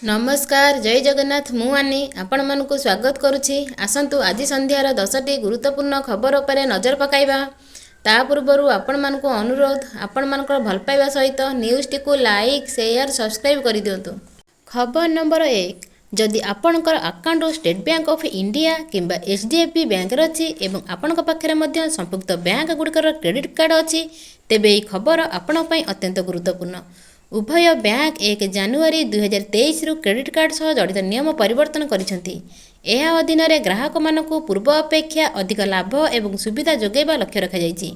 ନମସ୍କାର, ଜୟ ଜଗନ୍ନାଥ। ମୁଁ ଆନି ଆପଣମାନଙ୍କୁ ସ୍ୱାଗତ କରୁଛି। ଆସନ୍ତୁ, ଆଜି ସନ୍ଧ୍ୟାର 10ଟି ଗୁରୁତ୍ୱପୂର୍ଣ୍ଣ ଖବର ଉପରେ ନଜର ପକାଇବା। ତା ପୂର୍ବରୁ ଆପଣମାନଙ୍କୁ ଅନୁରୋଧ, ଆପଣମାନଙ୍କର ଭଲ ପାଇବା ସହିତ ନ୍ୟୁଜ୍ଟିକୁ ଲାଇକ୍, ସେୟାର, ସବସ୍କ୍ରାଇବ୍ କରିଦିଅନ୍ତୁ। ଖବର ନମ୍ବର 1। ଯଦି ଆପଣଙ୍କର account state bank of India କିମ୍ବା ଏଚ୍.ଡି.ଏଫ୍.ବି ବ୍ୟାଙ୍କରେ ଅଛି ଏବଂ ଆପଣଙ୍କ ପାଖରେ ମଧ୍ୟ ସମ୍ପୃକ୍ତ ବ୍ୟାଙ୍କ ଗୁଡ଼ିକର କ୍ରେଡ଼ିଟ୍ କାର୍ଡ଼ ଅଛି, ତେବେ ଏହି ଖବର ଆପଣଙ୍କ ପାଇଁ ଅତ୍ୟନ୍ତ ଗୁରୁତ୍ୱପୂର୍ଣ୍ଣ। ଉଭୟ ବ୍ୟାଙ୍କ 1 ଜାନୁଆରୀ 2023ରୁ କ୍ରେଡ଼ିଟ୍ କାର୍ଡ଼ ସହ ଜଡ଼ିତ ନିୟମ ପରିବର୍ତ୍ତନ କରିଛନ୍ତି। ଏହା ଅଧୀନରେ ଗ୍ରାହକମାନଙ୍କୁ ପୂର୍ବ ଅପେକ୍ଷା ଅଧିକ ଲାଭ ଏବଂ ସୁବିଧା ଯୋଗାଇବା ଲକ୍ଷ୍ୟ ରଖାଯାଇଛି।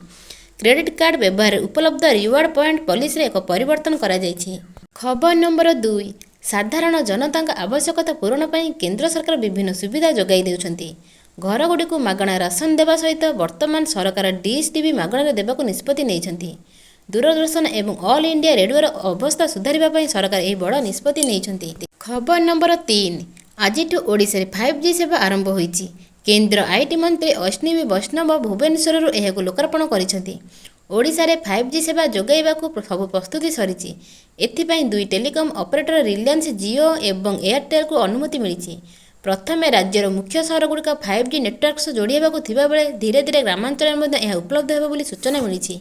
କ୍ରେଡ଼ିଟ୍ କାର୍ଡ଼ ବ୍ୟବହାରରେ ଉପଲବ୍ଧ ରିୱାର୍ଡ଼ ପଏଣ୍ଟ ପଲିସିରେ ଏକ ପରିବର୍ତ୍ତନ କରାଯାଇଛି। ଖବର ନମ୍ବର 2। ସାଧାରଣ ଜନତାଙ୍କ ଆବଶ୍ୟକତା ପୂରଣ ପାଇଁ କେନ୍ଦ୍ର ସରକାର ବିଭିନ୍ନ ସୁବିଧା ଯୋଗାଇ ଦେଉଛନ୍ତି। ଘରଗୁଡ଼ିକୁ ମାଗଣା ରାସନ ଦେବା ସହିତ ବର୍ତ୍ତମାନ ସରକାର ଡିସ୍ ଟିଭି ମାଗଣାରେ ଦେବାକୁ ନିଷ୍ପତ୍ତି ନେଇଛନ୍ତି। ଦୂରଦର୍ଶନ ଏବଂ ଅଲ୍ ଇଣ୍ଡିଆ ରେଡ଼ିଓର ଅବସ୍ଥା ସୁଧାରିବା ପାଇଁ ସରକାର ଏହି ବଡ଼ ନିଷ୍ପତ୍ତି ନେଇଛନ୍ତି। ଖବର ନମ୍ବର 3। ଆଜିଠୁ ଓଡ଼ିଶାରେ 5G ସେବା ଆରମ୍ଭ ହୋଇଛି। କେନ୍ଦ୍ର IT ମନ୍ତ୍ରୀ ଅଶ୍ୱିନୀ ବୈଷ୍ଣବ ଭୁବନେଶ୍ୱରରୁ ଏହାକୁ ଲୋକାର୍ପଣ କରିଛନ୍ତି। ଓଡ଼ିଶାରେ 5G ସେବା ଯୋଗାଇବାକୁ ସବୁ ପ୍ରସ୍ତୁତି ସରିଛି। ଏଥିପାଇଁ ଦୁଇ ଟେଲିକମ୍ ଅପରେଟର ରିଲାଏନ୍ସ ଜିଓ ଏବଂ ଏୟାରଟେଲକୁ ଅନୁମତି ମିଳିଛି। ପ୍ରଥମେ ରାଜ୍ୟର ମୁଖ୍ୟ ସହରଗୁଡ଼ିକ 5G network ସହ ଯୋଡ଼ି ହେବାକୁ ଥିବାବେଳେ ଧୀରେ ଧୀରେ ଗ୍ରାମାଞ୍ଚଳରେ ମଧ୍ୟ ଏହା ଉପଲବ୍ଧ ହେବ ବୋଲି ସୂଚନା ମିଳିଛି।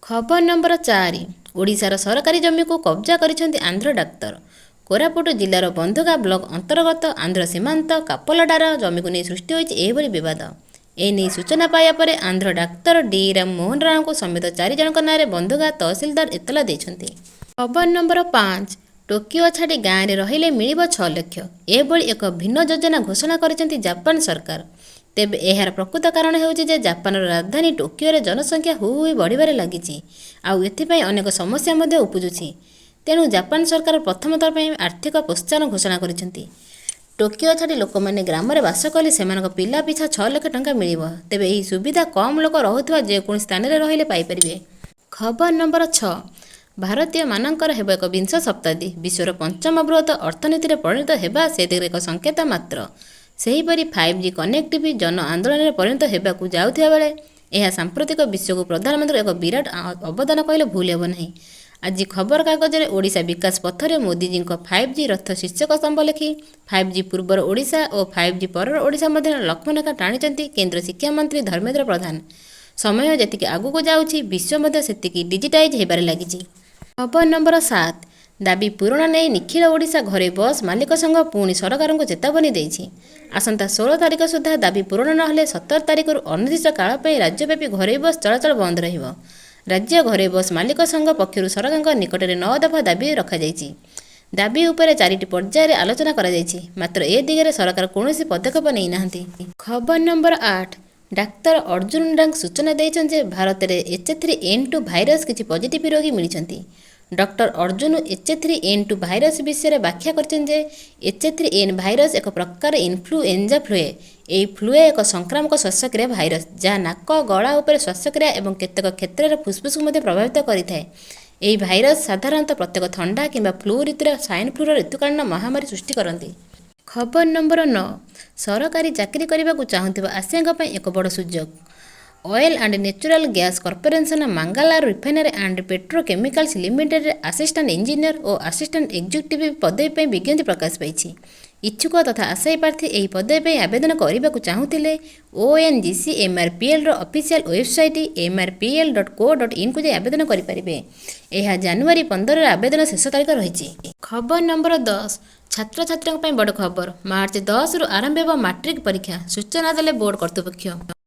ଖବର ନମ୍ବର 4। ଓଡ଼ିଶାର ସରକାରୀ ଜମିକୁ କବ୍ଜା କରିଛନ୍ତି ଆନ୍ଧ୍ର ଡାକ୍ତର। କୋରାପୁଟ ଜିଲ୍ଲାର ବନ୍ଧୁଗାଁ ବ୍ଲକ ଅନ୍ତର୍ଗତ ଆନ୍ଧ୍ର ସୀମାନ୍ତ କାପଲଡାର ଜମିକୁ ନେଇ ସୃଷ୍ଟି ହୋଇଛି ଏହିଭଳି ବିବାଦ। ଏନେଇ ସୂଚନା ପାଇବା ପରେ ଆନ୍ଧ୍ର ଡାକ୍ତର ଡି ରାମ ମୋହନ ରାଓଙ୍କ ସମେତ ଚାରି ଜଣଙ୍କ ନାଁରେ ବନ୍ଧୁଗାଁ ତହସିଲଦାର ଏତଲା ଦେଇଛନ୍ତି। ଖବର ନମ୍ବର 5। ଟୋକିଓ ଛାଡ଼ି ଗାଁରେ ରହିଲେ ମିଳିବ 6 ଲକ୍ଷ। ଏଭଳି ଏକ ଭିନ୍ନ ଯୋଜନା ଘୋଷଣା କରିଛନ୍ତି ଜାପାନ ସରକାର। ତେବେ ଏହାର ପ୍ରକୃତ କାରଣ ହେଉଛି ଯେ ଜାପାନର ରାଜଧାନୀ ଟୋକିଓରେ ଜନସଂଖ୍ୟା ହୁ ହୁ ହୋଇ ବଢ଼ିବାରେ ଲାଗିଛି। ଆଉ ଏଥିପାଇଁ ଅନେକ ସମସ୍ୟା ମଧ୍ୟ ଉପୁଜୁଛି। ତେଣୁ ଜାପାନ ସରକାର ପ୍ରଥମ ଥର ପାଇଁ ଆର୍ଥିକ ପ୍ରୋତ୍ସାହନ ଘୋଷଣା କରିଛନ୍ତି। ଟୋକିଓ ଛାଡ଼ି ଲୋକମାନେ ଗ୍ରାମରେ ବାସ କଲେ ସେମାନଙ୍କ ପିଲା ପିଛା 6 ଲକ୍ଷ ଟଙ୍କା ମିଳିବ। ତେବେ ଏହି ସୁବିଧା କମ୍ ଲୋକ ରହୁଥିବା ଯେକୌଣସି ସ୍ଥାନରେ ରହିଲେ ପାଇପାରିବେ। ଖବର ନମ୍ବର 6। ଭାରତୀୟମାନଙ୍କର ହେବ ଏକ ବିଂଶ ଶତାବ୍ଦୀ। ବିଶ୍ୱର ପଞ୍ଚମ ବୃହତ ଅର୍ଥନୀତିରେ ପରିଣତ ହେବା ସେ ଦିଗରେ ଏକ ସଂକେତ ମାତ୍ର। ସେହିପରି 5G connectivity ଜନ ଆନ୍ଦୋଳନରେ ପରିଣତ ହେବାକୁ ଯାଉଥିବା ବେଳେ ଏହା ସାମ୍ପ୍ରତିକ ବିଶ୍ୱକୁ ପ୍ରଧାନମନ୍ତ୍ରୀଙ୍କ ଏକ ବିରାଟ ଅବଦାନ କହିଲେ ଭୁଲ ହେବ ନାହିଁ। ଆଜି ଖବରକାଗଜରେ "ଓଡ଼ିଶା ବିକାଶ ପଥରେ ମୋଦିଜୀଙ୍କ 5G ରଥ" ଶୀର୍ଷକ ସ୍ତମ୍ଭ ଲେଖି 5G ପୂର୍ବର ଓଡ଼ିଶା ଓ 5G ପରର ଓଡ଼ିଶା ମଧ୍ୟରେ ଲକ୍ଷ୍ମଣରେଖା ଟାଣିଛନ୍ତି କେନ୍ଦ୍ର ଶିକ୍ଷାମନ୍ତ୍ରୀ ଧର୍ମେନ୍ଦ୍ର ପ୍ରଧାନ। ସମୟ ଯେତିକି ଆଗକୁ ଯାଉଛି, ବିଶ୍ୱ ମଧ୍ୟ ସେତିକି ଡିଜିଟାଇଜ୍ ହେବାରେ ଲାଗିଛି। ଖବର ନମ୍ବର 7। ଦାବି ପୂରଣ ନେଇ ନିଖିଳ ଓଡ଼ିଶା ଘରୋଇ ବସ୍ ମାଲିକ ସଂଘ ପୁଣି ସରକାରଙ୍କୁ ଚେତାବନୀ ଦେଇଛି। ଆସନ୍ତା 16 ତାରିଖ ସୁଦ୍ଧା ଦାବି ପୂରଣ ନହେଲେ 17 ତାରିଖରୁ ଅନିର୍ଦ୍ଦିଷ୍ଟ କାଳ ପାଇଁ ରାଜ୍ୟବ୍ୟାପୀ ଘରୋଇ ବସ୍ ଚଳାଚଳ ବନ୍ଦ ରହିବ। ରାଜ୍ୟ ଘରୋଇ ବସ୍ ମାଲିକ ସଂଘ ପକ୍ଷରୁ ସରକାରଙ୍କ ନିକଟରେ ନଅ ଦଫା ଦାବି ରଖାଯାଇଛି। ଦାବି ଉପରେ ଚାରିଟି ପର୍ଯ୍ୟାୟରେ ଆଲୋଚନା କରାଯାଇଛି। ମାତ୍ର ଏ ଦିଗରେ ସରକାର କୌଣସି ପଦକ୍ଷେପ ନେଇନାହାନ୍ତି। ଖବର ନମ୍ବର 8। ଡାକ୍ତର ଅର୍ଜୁନ ଡାଙ୍ଗ ସୂଚନା ଦେଇଛନ୍ତି ଯେ ଭାରତରେ H3N2 virus କିଛି ପଜିଟିଭ୍ ରୋଗୀ ମିଳିଛନ୍ତି। ଡକ୍ଟର ଅର୍ଜୁନ H3N2 virus ବିଷୟରେ ବ୍ୟାଖ୍ୟା କରିଛନ୍ତି ଯେ H3N virus ଏକ ପ୍ରକାର ଇନଫ୍ଲୁଏଞ୍ଜା ଫ୍ଲୁ। ଏହି ଫ୍ଲୁ ଏକ ସଂକ୍ରାମକ ଶ୍ୱାସକ୍ରିୟା ଭାଇରସ୍, ଯାହା ନାକ, ଗଳା ଉପରେ ଶ୍ୱାସକ୍ରିୟା ଏବଂ କେତେକ କ୍ଷେତ୍ରରେ ଫୁସ୍ଫୁସ୍କୁ ମଧ୍ୟ ପ୍ରଭାବିତ କରିଥାଏ। ଏହି ଭାଇରସ୍ ସାଧାରଣତଃ ପ୍ରତ୍ୟେକ ଥଣ୍ଡା କିମ୍ବା ଫ୍ଲୁ ଋତୁରେ ସ୍ୱାଇନ୍ ଫ୍ଲୁର ଋତୁକାଳୀନ ମହାମାରୀ ସୃଷ୍ଟି କରନ୍ତି। ଖବର ନମ୍ବର 9। ସରକାରୀ ଚାକିରି କରିବାକୁ ଚାହୁଁଥିବା ଆଶାୟୀଙ୍କ ପାଇଁ ଏକ ବଡ଼ ସୁଯୋଗ। Oil and natural gas corporation Mangalore refinery and petrochemicals ଲିମିଟେଡ୍ରେ assistant engineer O assistant executive ପଦବୀ ପାଇଁ ବିଜ୍ଞପ୍ତି ପ୍ରକାଶ ପାଇଛି। ଇଚ୍ଛୁକ ତଥା ଆଶାୟୀ ପ୍ରାର୍ଥୀ ଏହି ପଦବୀ ପାଇଁ ଆବେଦନ କରିବାକୁ ଚାହୁଁଥିଲେ ଓଏନ୍ଜିସି ଏମ୍ଆର୍ପିଏଲ୍ର ଅଫିସିଆଲ୍ ୱେବସାଇଟ୍ mrpl.co.inକୁ ଯାଇ ଆବେଦନ କରିପାରିବେ। ଏହା ଜାନୁଆରୀ 15ରେ ଆବେଦନ ଶେଷ ତାରିଖ ରହିଛି। ଖବର ନମ୍ବର 10। ଛାତ୍ରଛାତ୍ରୀଙ୍କ ପାଇଁ ବଡ଼ ଖବର। ମାର୍ଚ୍ଚ 10ରୁ ଆରମ୍ଭ ହେବ ମାଟ୍ରିକ ପରୀକ୍ଷା, ସୂଚନା ଦେଲେ ବୋର୍ଡ କର୍ତ୍ତୃପକ୍ଷ।